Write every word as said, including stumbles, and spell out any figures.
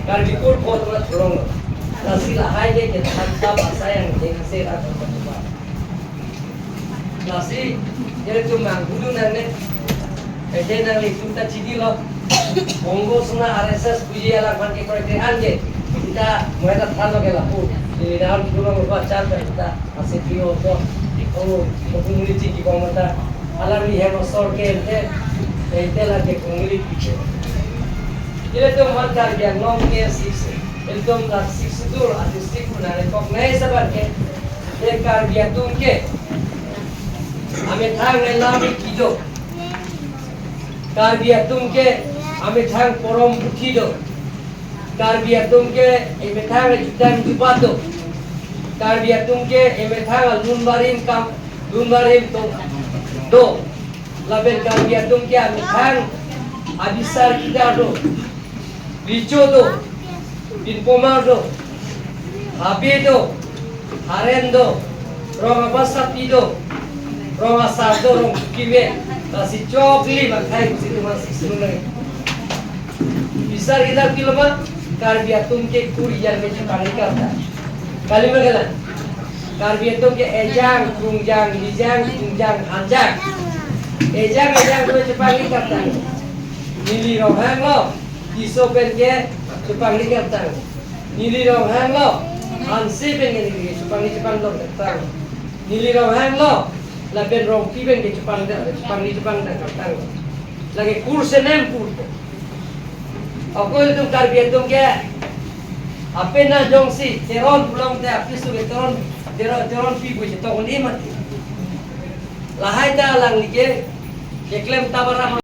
Karbi Kut Kho tona thulong. Lasi lahai ke kethan ta bahasa yang dengse ra. Lasi, ilitum manghudu nangne. Ede nanglitum ta chinilo. Bongo sona R S S puji alam aphan ke proyek an ke. Kita mulai ta thanlo ke lapu. Di dalam thulong rupa char kita. Ase pio to, oh, community kibong mata, alam ni hem asor ke ente, ente lake community piche. Ilitum aphan Karbi Anglong ke six, ilitum la six dur, ati six na recognize abang ke, de Karbi atum ke, amethang elam kedo. Karbi atum ke, amethang porom puthi do. Karbi atum ke emethang ejutang jupat do. Karbi atum ke emethang alun barim kam, lun barim to do. Lapen Karbi atum ke amethang abisar kidar do. Richo do. Pinpomar do. Habe do. Haren do, rong abasapi do, rong asar do, rong kive, lasi choklim akhai pusi itum masih senang. Bisar kidar pilo ma, Karbi atum ke kur ijang me chepangri karta. Kali ma kalang. Karbi atum ke ejang, krungjang, lijang, kungjang, hanjang. Ejang, ejang me chepangri karta. Neli Ronghang lo, Tisso pen ke chepangri karta. Neli Ronghang lo, Hanse pen ke neli chepangri chepangdam karta. Neli Ronghang lo, lapen Rongpi pen ke chepangdam, chepangri chepangdam karta. Lake kur senem kur. Ako itum Karbi atum ke, apena jongsi Teron pulote apisu ke Teron, Teron, Teronpi pu chetong ni mati. Lahai ta alangli ke, keklem ta bara